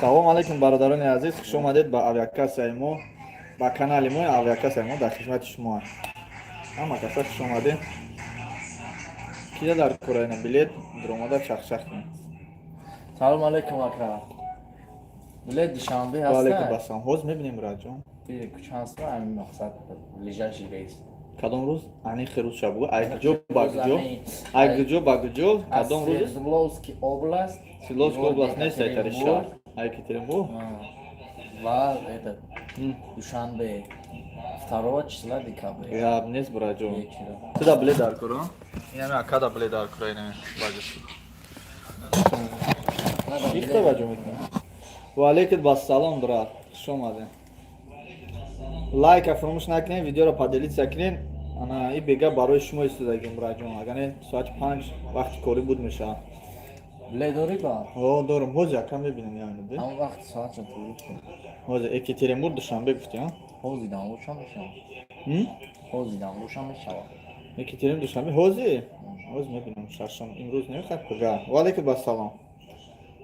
Салом алейкум, бародарони азиз, хуш омадед ба авиакассаи мо, ба канали мо. Авиакассаи мо дар хизмати шумо. Ҳама каса хуш омадед. Кида дар кораина билет дуромада чахчах кунед. Салом алейкум, ака. Билет Душанбе Ва алейкум ҳаста? Ассалом. Ҳозир мебинем, братҷон. Чанд соат, ҳамин мақсад, ближайший рейс? Кадом рӯз? Аниқи рӯз шаб бугӯ. Ай куҷо ба куҷо? Ай куҷо ба куҷо? Кадом рӯз? Свердловский область. Свердловский область нест, ай тари шаҳр. Ай Екатеринбург? Ва этот Душанбе 2 числа декабря. Гап нест, братҷон. Вечера. Ту да билет дар куро? Инами ака да билет дар куро, инами баҷо. Ихта баҷо мекунем. Ва алейкум ассалом, брат. Хуш омадед. Лайка фаромӯш накунед, видеоро поделиться кунед. Ана и бега барои шумо истодагим, братҷон. Агар не, соати 5 вақти корӣ буд мешавад. Билет дорӣ ба? О, дорум. Ҳозир, ака, мебинем, яъне. Ҳамон вақт соатша туруд кун. Ҳозир Екатеринбург Душанбе гуфтӣ, а? Ҳозир дамбоша мешавад. М? Ҳозир дамбоша мешавад. Екатеринбург Душанбе ҳозир? Ҳозир мебинем, шашум. Имрӯз намехоҳад куҷа. Ва алейкум ассалом.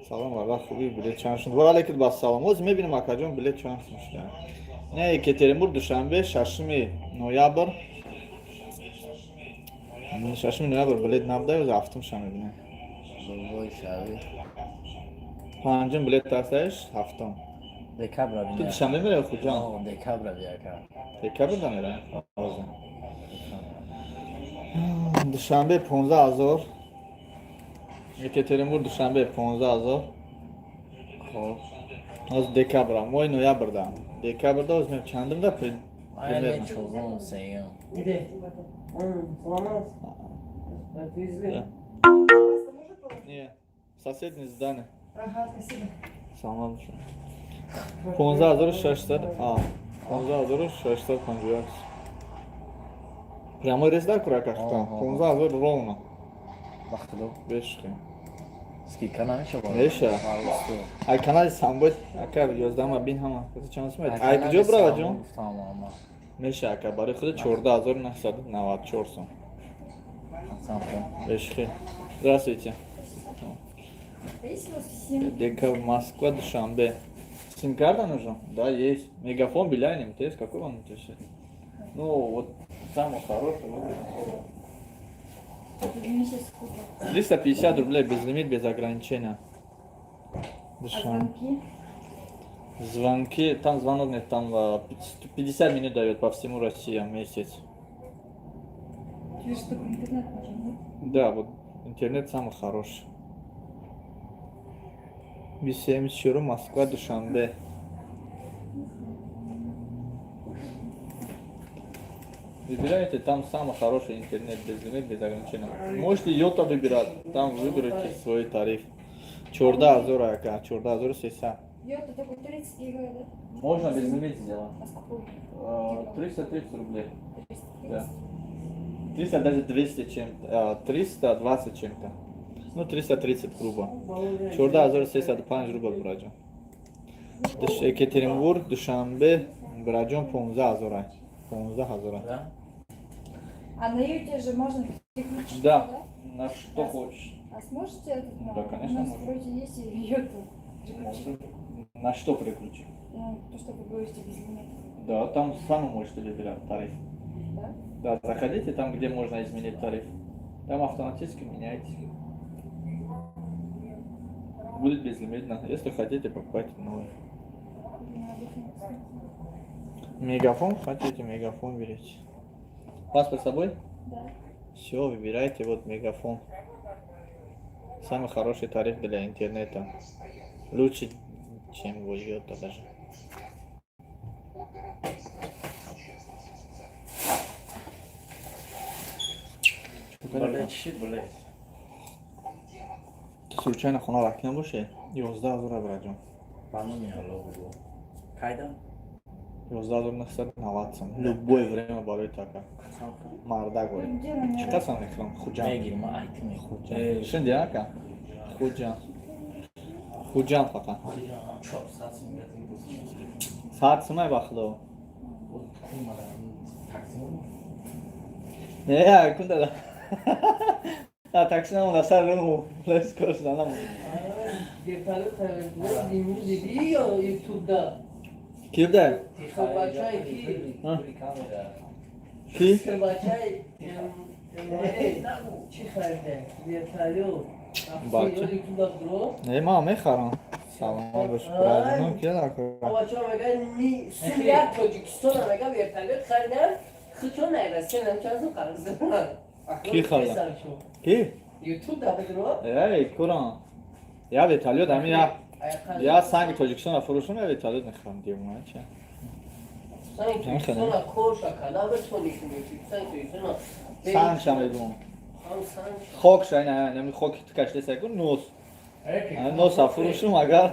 Салом, бар вақт хуби, билет чанд шуд? Ва алейкум ассалом. Ҳозир мебинем, акаҷон, билет чанд шуд. Не, Екатеринбург Душанбе 6 ноябр. 6 ноябр билет набуда, ҳозир ҳафтумша мебинем. Бой шави. Панҷум билет ҳасташ, ҳафтум. Декабра Ту бина. Душанбе меравӣ, Хуҷанд? О, декабра биака. Декабр да меравӣ? Ҳозир. Душанбе 15 000. Екатеринбург Душанбе 15 000. Хоб. Ҳозир декабра, моҳи ноябрда. Декабрда ҳозир мебинем чандумда Айне примерно. Чорум, сеюм. Где? Сломался? Отвезли. Да. Не, соседнее здание. Ага, спасибо. Салом бошед. 15 600, а, 15 651. Прямой рейс дар кура кахта. Ага. 15 000 ровно. Вақтидо. Бешухи. Скидка намешавад? Меша. Ай канали Самбой, ака, 11 бин ҳама. Каси чанд сумед? Ай куҷо брава, ҷон? Меша, ака, барои худ 14 994 сом. Бешухи. Здравствуйте. Есть у вас сим? Дека Москва, Душанбе. Сим-карта нужна? Да, есть. Мегафон, Билайн, МТС, какой вам интересует? Ну, вот самый хороший. Вот. В месяц сколько? 350 рублей, безлимит, без ограничения. А Душанбе. звонки? Звонки, там звонок нет, там 50 минут дает по всему России в месяц. Тебе же только интернет нужен, да? Да, вот интернет самый хороший. 74 Москва, Душанбе. Выбирайте, там самый хороший интернет, без лимит, без ограничений. Можете Йота выбирать, там выберите свой тариф. 14 000, ака, 14 300. Йота только 30 гига, да? Можно без лимит сделать. А сколько? 330 рублей. 330? Да. 300, даже 200 чем-то, 320 чем-то. Ну, 330 грубо. 14 305 рубл, браҷон. Екатеринбург, Душанбе, браҷон, 15 000. 15 000. Да? А на Йоте же можно переключить, Да. да? На что хочешь. А сможете этот? Да, конечно, У нас можно. вроде есть и Йоту переключить. На что переключить? Ну, то, что вы говорите, без лимита. Да, там сами можете выбирать тариф. Да? Да, заходите там, где можно изменить тариф. Там автоматически меняете. Будет безлимитно. Если хотите, покупайте новый. На обычный. Мегафон хотите, мегафон берите. Паспорт с собой? Да. Все, выбирайте вот мегафон. Самый хороший тариф для интернета. Лучше, чем в Йота даже. Билет чӣ билет? Ту случайно хона вакил набоши? 11 000, браҷон. Ба номи Алло бугу. Кайда? 11 990 сом. Любое время барои така. Қасам хӯр. Мардак бори. Где на Чӣ қасам мехӯрам? Хуҷанд. Мегирим, айти мехӯрам. Шунди, ака? Хуҷанд. Хуҷанд фақат. 400 сум. Саат сумай, ба худо. Такси. Не, кун дада. А такси намонда, сар рӯ лес кор шуда намонда. Вертолёт имрӯз дидӣ ё ютубда? Ки буда? Бачаи ки? Ки? Бачаи чӣ харида? Вертолёт. Бача. Ютубда бро. Не, ман мехарам. Саломат бош. Праздник ки дакор. Бачаҳо мегӯянд сум як Тоҷикистона мега вертолёт харидан, худшон Россия чанд қарз. Ки харида? Ки? Ютубда бро. Эй, курам. Я вертолёт ами я санги Тоҷикистона фурӯшам, я вертолёт мехарам, девона ча. Санги Тоҷикистона корша када битони санги Тоҷикистона. Сангша мегӯм. Ҳам санг. Хокша ина нами хоки ту кашида ку нос. Носа фурӯшум агар.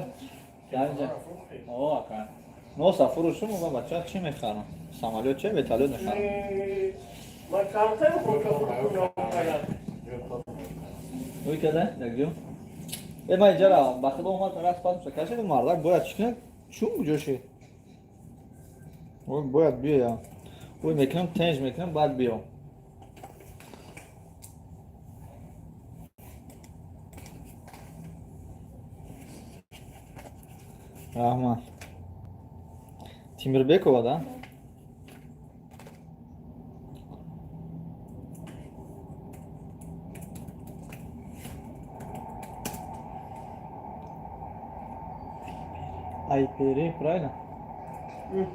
О, ака. Носа фурӯшум ва бача чӣ мехарам? Самолёт че вертолёт мехарам. Ман камтар хока фурӯшам. Ой када, дагҷо. Э ман иҷара ба худо омад раст пас кашид мардак бояд чӣ кунад? Чун куҷо шид? Ой бояд биёям. Ой мекунам тенж мекунам баъд биём. Раҳмат. Тимирбекова, да? Айпери, правильно? Я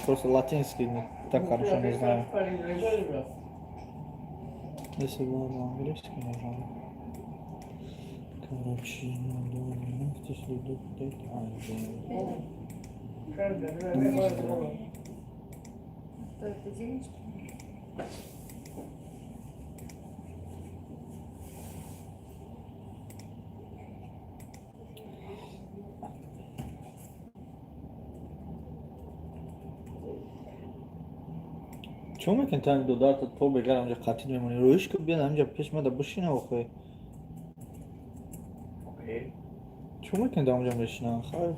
просто латинский не так хорошо не знаю. Если было бы английский, нажал. Короче, надо здесь идут Что это, денежки? Чё мекунӣ тани додарта то бегар ҳамҷа қатил мемонӣ? Рӯиш ку биёд ҳамҷа пеш мада бишина охӯ. Чё мекунӣ дар ҳамҷа мешина? Хайр.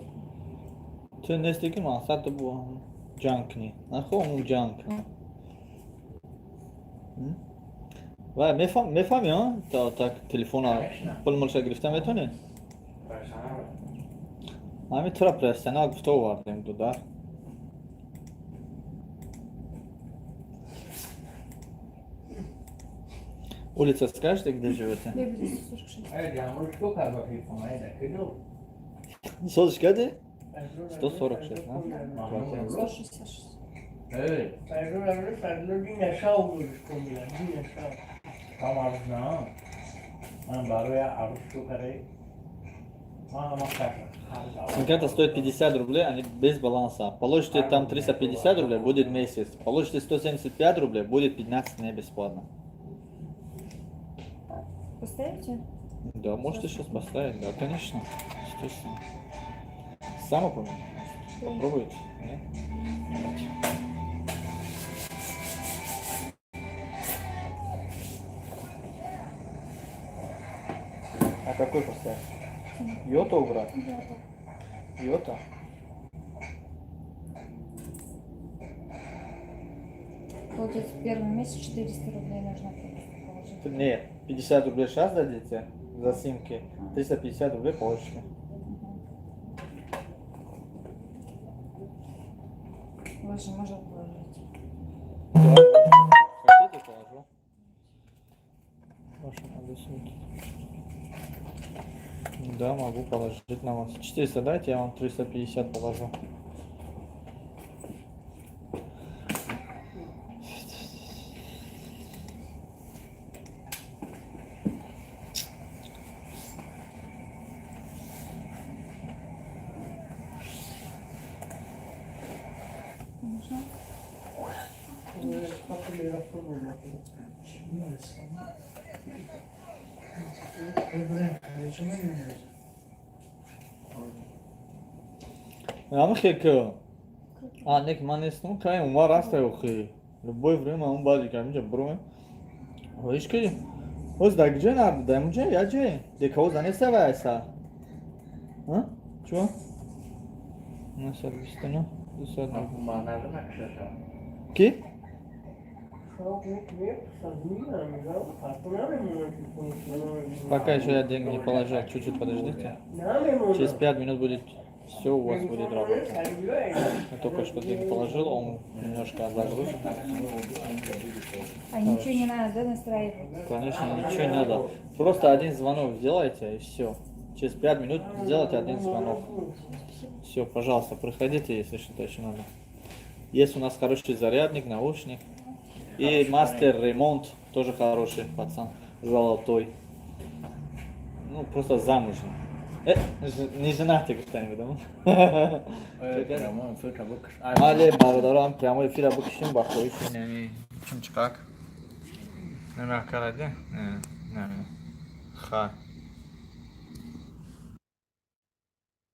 Ту нести ки мақсад ту бо ҷанг кунӣ. Нахо он ҷанг кунӣ. Вай мефаҳми а? Та так телефона пул мулша гирифта метавонӣ? Ҳамин тура профессионал гуфта овардем додар. Улица скажете, где живете? Лебедев 146. Созиш кади? 146, да? Квартира. 166. Сим-карта стоит 50 рублей, они без баланса. Положите там 350 рублей, будет месяц. Положите 175 рублей, будет 15 дней бесплатно. Поставите? Да, можете сейчас поставить, да, конечно. Естественно. Сам помню. Попробуйте. Нет? Давайте. А какой поставить? Йота убрать? Да. Йота? Получается, первый месяц 400 рублей нужно положить. Нет, 50 рублей сейчас дадите за симки, 350 рублей положите. Лучше можно положить. Да. Хотите, положу. Ваша надо сумки. Да, могу положить на вас. 400 дайте, я вам 350 положу. Нужно? Ам хека. А, нек ман нестам, кай умар аста охи. Любое время он баъди ка инҷа броем. Ҳоиш ки? Ҳоз дар куҷо нард? Дар инҷа я ҷой? Декаоз неста вай айса. А? Чо? 929, 200. Ки? Пока еще я деньги не положил, чуть-чуть подождите. Через 5 минут будет все, у вас будет работать. Я только что деньги положил, он немножко загружен. А ничего не надо, да, настраивать? Конечно, ничего не надо. Просто один звонок сделайте, и все. Через 5 минут сделайте один звонок. Все, пожалуйста, приходите, если что-то еще надо. Есть у нас хороший зарядник, наушник. И мастер ремонт тоже хороший пацан, золотой. Ну, просто замужем. Не женатый кто-нибудь, да? Прямой эфир букаш. Мале бародарам, прямой эфира букишим, ба хоҳиши нами чумчикак. Намакараде? Не, не. Ха.